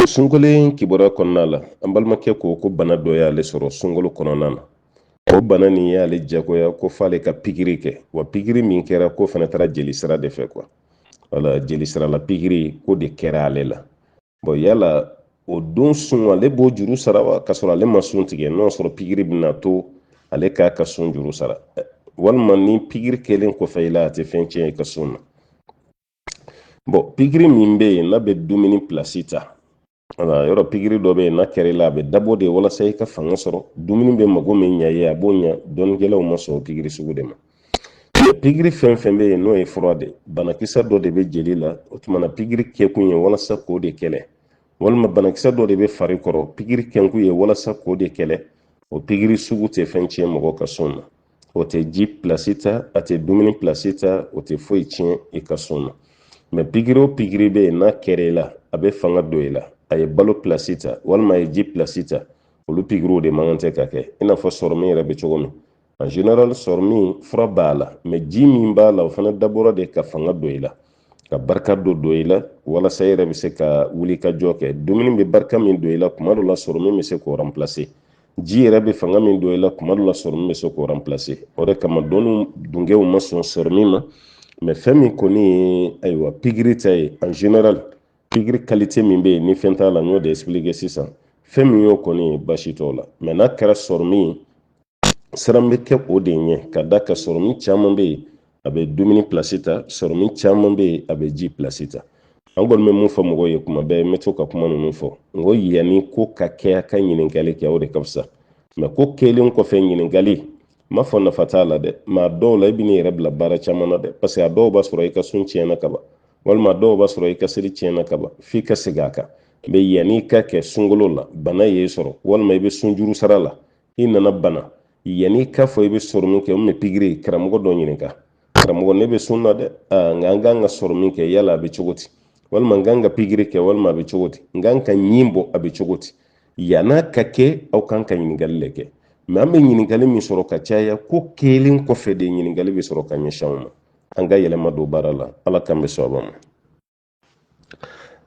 Sunkalo in kibaruya kɔnɔna la, an balimakɛ ko ko bana dɔ y'ale sɔrɔ sunkalo kɔnɔna na. O bana nin y'ale jagoya ko f'ale ka pikiri kɛ, wa pikiri min kɛra, k'o fana taara jeli sira de fɛ quoi. Wala jeli sira la pikiri ko de kɛra ale la. Bon, yala o don sun, ale b'o juru sara wa, k'a sɔrɔ ale ma sun tigɛ, n'o sɔrɔ pikiri bɛna to ale k'a ka sun juru sara, walima ni pikiri kɛlen kɔfɛ i la, a tɛ fɛn tiɲɛ i ka sun na? Bon, pikiri min bɛ yen n'a bɛ dumuni pilasi ta, wala yɔrɔ pikiri dɔ bɛ yen n'a kɛra i la, a bɛ dabɔ de walasa i ka fanga sɔrɔ. Dumuni bɛ mago min ɲɛ i ye, a b'o ɲɛ. Dɔnnikɛlaw ma sɔn o pikiri sugu de ma. Pikiri fɛn fɛn bɛ yen n'o ye fura de, banakisɛ dɔ de bɛ jeli la, o tuma na pikiri kɛkun ye walasa k'o de kɛlɛ, walima banakisɛ dɔ de bɛ fari kɔrɔ, pikiri kɛkun ye walasa k'o de kɛlɛ. O pikiri sugu tɛ fɛn tiɲɛ mɔgɔ ka sun na. O tɛ ji pilasi ta, a tɛ dumuni pilasi ta, o tɛ foyi tiɲɛ i ka sun na. Mɛ pikiri o pikiri bɛ yen n'a kɛra i la, a bɛ fanga don i la, a ye balo pilasi ta walima a ye ji pilasi ta, olu pikiriw de man kan tɛ ka kɛ. I n'a fɔ sɔrɔmu yɛrɛ bɛ cogo min, en général sɔrɔmu fura b'a la, mɛ ji min b'a la, o fana dabɔra de ka fanga don i la, ka barika dɔ don i la, walasa i yɛrɛ bɛ se ka wuli ka jɔ kɛ. Dumuni bɛ barika min don i la, kuma dɔ la sɔrɔmu bɛ se k'o remplacer. Ji yɛrɛ bɛ fanga min don i la, kuma dɔ la sɔrɔmu bɛ se k'o remplacer. O de kama dɔnni dungew ma sɔn sɔrɔmu ma. Mɛ fɛn min kɔni ye, ayiwa, pikiri ta ye, en général pikiri qualité min bɛ yen ni fɛn t'a la, n y'o de expliquer sisan. Fɛn min y'o kɔni ye, baasi t'o la. Mɛ n'a kɛra sɔrɔmu ye, siran bɛ kɛ o de ɲɛ, ka da ka sɔrɔmu caman bɛ yen, a bɛ dumuni pilasi ta. Sɔrɔmu caman bɛ yen, a bɛ ji pilasi ta. An kɔni bɛ mun fɔ mɔgɔw ye kuma bɛɛ, n bɛ to ka kuma ninnu fɔ, n ko yanni ko ka kɛ, a ka ɲininkali kɛ, o de ka fisa. Mɛ ko kɛlen kɔfɛ ɲininkali, n m'a fɔ nafa t'a la dɛ, mɛ a dɔw la i bɛ n'i yɛrɛ bila baara caman na dɛ, parce que a dɔw b'a sɔrɔ i ka sun tiɲɛna kaban, walima a dɔw b'a sɔrɔ i ka seli tiɲɛna kaban, f'i ka segin a kan. Mɛ yanni i ka kɛ sunkalo la, bana y'e sɔrɔ, walima i bɛ sunjuru sara la, i nana bana, yanni i k'a fɔ i bɛ sɔrɔmu kɛ, o pikiri, karamɔgɔ dɔ ɲininka: karamɔgɔ, ne bɛ sun na dɛ, nka n kan ka sɔrɔmu kɛ, yala a bɛ cogo di? Walima n kan ka pikiri kɛ, walima a bɛ cogo di? N kan ka ɲin bɔ, a bɛ cogo di? Yann'a ka kɛ, aw kan ka ɲininkali le kɛ. Mɛ an bɛ ɲininkali min sɔrɔ ka caya, ko kɛlen kɔfɛ de ɲininkali bɛ sɔrɔ ka ɲɛsin anw ma. An ka yɛlɛma don baara la. Ala k'an bɛ sɔn ma.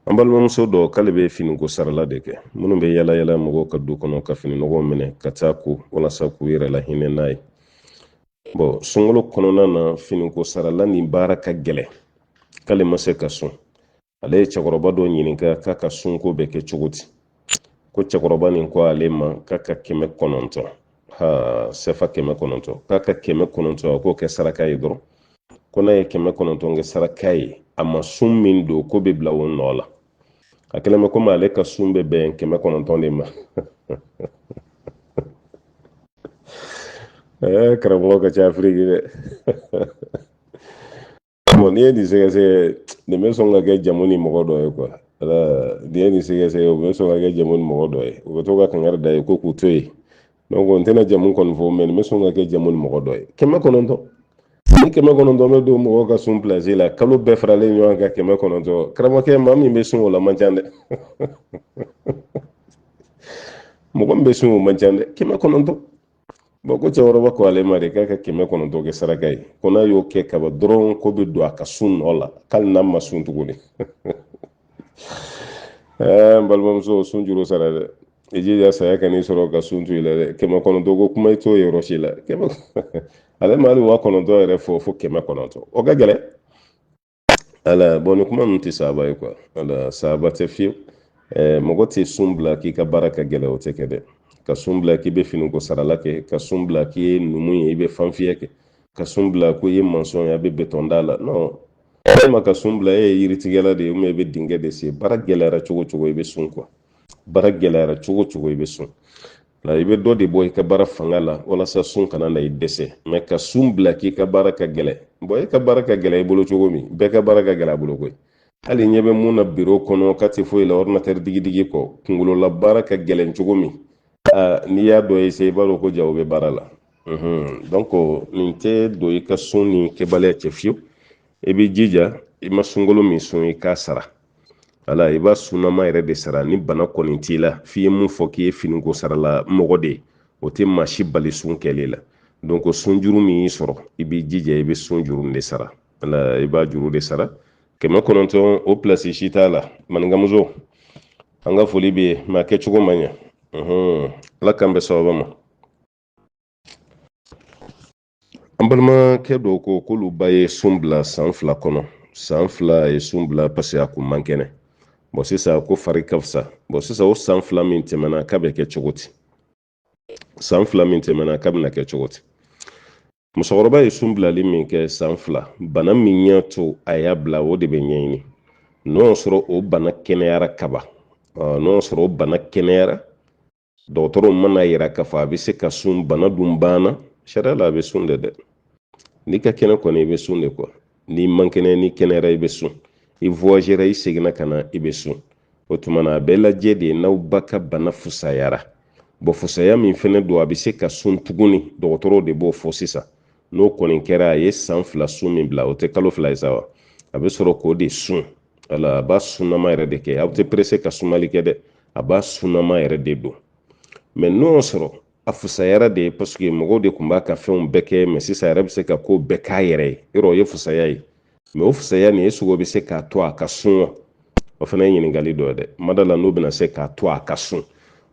An balimamuso dɔ k'ale bɛ finiko sarala de kɛ, minnu bɛ yala yala mɔgɔw ka du kɔnɔ ka fini nɔgɔw minɛ ka taa ko walasa k'u yɛrɛ lahinɛ n'a ye. Bɔn, sunkalo kɔnɔna na, finiko sarala nin baara ka gɛlɛn, k'ale ma se ka sun. Ale ye cɛkɔrɔba dɔ ɲininka k'a ka sunko bɛ kɛ cogo di. Ko cɛkɔrɔba nin ko ale ma k'a ka 900, ha, sɛfa 900, k'a ka 900, a k'o kɛ saraka ye dɔrɔn. Ko n'a ye 900 kɛ saraka ye, a ma sun min don, ko bɛ bila o nɔ la. A kɛlen bɛ komi ale ka sun bɛ bɛn 900 de ma. Ɛɛ, karamɔgɔ ka ca Afiriki dɛ. Bon, n'i ye nin sɛgɛsɛgɛ, nin bɛ sɔn ka kɛ jamu ni mɔgɔ dɔ ye quoi. N'i ye nin sɛgɛsɛgɛ, o bɛ sɔn ka kɛ jamu ni mɔgɔ dɔ ye, u bɛ to ka kangari da ye ko k'u to yen. Donc n tɛna jamu kɔni fɔ, mɛ nin bɛ sɔn ka kɛ jamu ni mɔgɔ dɔ ye. 900, ni 900 bɛ don mɔgɔw ka sun pilasi la, kalo bɛɛ faralen ɲɔgɔn kan 900, karamɔgɔkɛ, maa min bɛ sun o la man ca dɛ. Mɔgɔ min bɛ sun o man ca dɛ, 900. Bɔn, ko cɛkɔrɔba ko ale ma de k'a ka 900 kɛ saraka ye, ko n'a y'o kɛ kaba dɔrɔn, ko bɛ don a ka sun nɔ la, k'ale n'a ma sun tuguni. Ɛɛ, n balimamuso, sun juru sara dɛ. I jija saya ka n'i sɔrɔ ka sun to i la dɛ. 900 ko kuma, i t'o yɔrɔ si la. Kɛmɛ, ale ma hali 9000 yɛrɛ fɔ, fo 900, o ka gɛlɛn. Ala, bɔn, nin kuma ninnu tɛ saba ye quoi. Ala, saba tɛ fiyewu. Mɔgɔ tɛ sun bila k'i ka baara ka gɛlɛn, o tɛ kɛ dɛ. Ka sun bila k'i bɛ finiko sarala kɛ, ka sun bila k'i ye numu ye, i bɛ fanfiyɛ kɛ, ka sun bila ko i ye maçon ye, a bɛ béton da la, non. Walima ka sun bila e ye yiritigɛla de ye, ou bien i bɛ dingɛ de sen. Baara gɛlɛyara cogo cogo, i bɛ sun quoi. Baara gɛlɛyara cogo cogo, i bɛ sun la. I bɛ dɔ de bɔ i ka baara fanga la walasa sun kana na i dɛsɛ. Mɛ ka sun bila k'i ka baara ka gɛlɛn, bɔn, e ka baara ka gɛlɛn i bolo cogo min, bɛɛ ka baara ka gɛlɛn a bolo koyi. Hali ɲɛ bɛ mun na biro kɔnɔ, k'a tɛ foyi la ordinateur digidigi kɔ, kunkolola baara ka gɛlɛn cogo min, n'i y'a dɔn ye se, i b'a dɔn ko jago bɛ baara la. Donc nin tɛ don i ka sun ni kɛbaliya cɛ fiyewu. I b'i jija, i ma sunkalo min sun, i k'a sara. Wala i b'a sunnama yɛrɛ de sara. Ni bana kɔni t'i la, f'i ye mun fɔ k'i ye finiko sarala mɔgɔ de ye, o tɛ maa si bali sun kɛli la. Donc sunjuru min y'i sɔrɔ, i b'i jija, i bɛ sun juru de sara. Wala i b'a juru de sara. 900, o pilasi si t'a la. Maninkamuso, An ka foli b'i ye, mais a kɛcogo man ɲɛ. Ala k'an bɛn sababa ma. An balimakɛ dɔw ko k'olu ba ye sun bila san 2 kɔnɔ. San 2 a ye sun bila parce que a kun man kɛnɛ. Bon, sisan ko fari ka fisa. Bon, sisan o san 2 min tɛmɛna, k'a bɛ kɛ cogo di? San 2 min tɛmɛna, k'a bɛna kɛ cogo di? Musokɔrɔba ye sun bilali min kɛ san 2, bana min y'a to a y'a bila, o de bɛ ɲɛɲini. N'o y'a sɔrɔ o bana kɛnɛyara kaban, n'o y'a sɔrɔ o bana kɛnɛyara, dɔgɔtɔrɔw mana yira k'a fɔ a bɛ se ka sun, bana dun banna, sariya la a bɛ sun de dɛ. N'i ka kɛnɛ kɔni, i bɛ sun de quoi. N'i man kɛnɛ, n'i kɛnɛyara, i bɛ sun. I voyagera, i seginna ka na, i bɛ sun. O tuma na a bɛ lajɛ de n'aw ba ka bana fusayara. Bon, fusaya min fɛnɛ don, a bɛ se ka sun tuguni, dɔgɔtɔrɔw de b'o fɔ sisan. N'o kɔni kɛra, a ye san 2 sun min bila, o tɛ kalo 2 ye sa wa? A bɛ sɔrɔ k'o de sun. Wala a b'a sunnama yɛrɛ de kɛ. Aw tɛ pressé ka sumali kɛ dɛ, a b'a sunnama yɛrɛ de don. Mais n'o y'a sɔrɔ a fusayara de, parce que mɔgɔw de tun b'a ka fɛnw bɛɛ kɛ, mais sisan a yɛrɛ bɛ se ka ko bɛɛ k'a yɛrɛ ye, yɔrɔ o ye fusaya ye. Mais o fusaya nin, est-ce que o bɛ se k'a to a ka sun wa? O fana ye ɲininkali dɔ ye dɛ. Mada la n'o bɛna se k'a to a ka sun,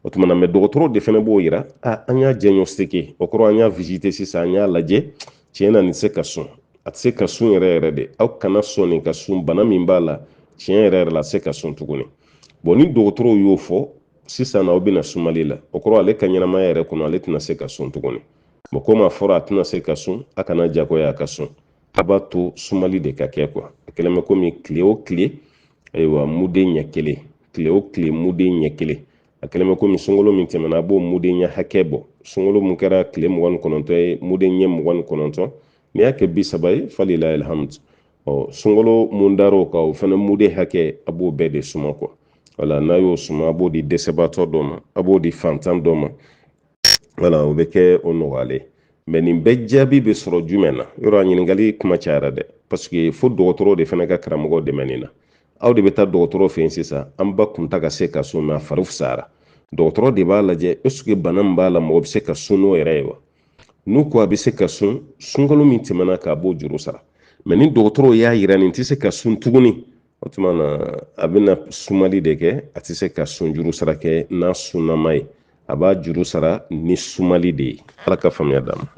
o tuma na. Mais dɔgɔtɔrɔw de fana b'o yira. A an y'a diagnostiqué, o kɔrɔ an y'a visité sisan, an y'a lajɛ, tiɲɛ na nin tɛ se ka sun, a tɛ se ka sun yɛrɛ yɛrɛ de. Aw kana sɔn nin ka sun, bana min b'a la, tiɲɛ yɛrɛ yɛrɛ la, a tɛ se ka sun tuguni. Bon, ni dɔgɔtɔrɔw y'o fɔ sisan, aw bɛna sumali la, o kɔrɔ ale ka ɲɛnamaya yɛrɛ kɔnɔ, ale tɛna se ka sun tuguni. Bon, komi a fɔra a tɛna se ka sun, a kana jagoya a ka sun, a b'a to sumali de ka kɛ quoi. A kɛlen bɛ komi tile o tile, ayiwa, muden ɲɛ kelen, tile o tile muden ɲɛ kelen. A kɛlen bɛ komi sunkalo min tɛmɛna, a b'o muden ɲɛ hakɛ bɔ. Sunkalo mun kɛra tile 29 ye, muden ɲɛ 29, n'i y'a kɛ 30 ye, falilahi alhamdu. Ɔ, sunkalo mun dar'o kan, o fana muden hakɛ, a b'o bɛɛ de suma quoi. Wala n'a y'o suma, a b'o di dɛsɛbaatɔ dɔ ma, a b'o di fantan dɔ ma. Wala o bɛ kɛ o nɔgɔyalen. Mais nin bɛɛ jaabi bɛ sɔrɔ jumɛn na? Yɔrɔ a ɲininkali kuma cayara dɛ, parce que fo dɔgɔtɔrɔ de fana ka karamɔgɔ dɛmɛ nin na. Aw de bɛ taa dɔgɔtɔrɔ fɛ yen sisan, an ba kun ta ka se ka sun, mais a fari fisayara. Dɔgɔtɔrɔ de b'a lajɛ, est ce que bana min b'a la, mɔgɔ bɛ se ka sun n'o yɛrɛ ye wa? N'u ko a bɛ se ka sun, sunkalo min tɛmɛna, k'a b'o juru sara. Mais ni dɔgɔtɔrɔw y'a yira nin tɛ se ka sun tuguni, o tuma na a bɛna sumali de kɛ. A tɛ se ka sun juru sara kɛ n'a sunnama ye, a b'a juru sara ni sumali de ye. Ala ka faamuya d'an ma.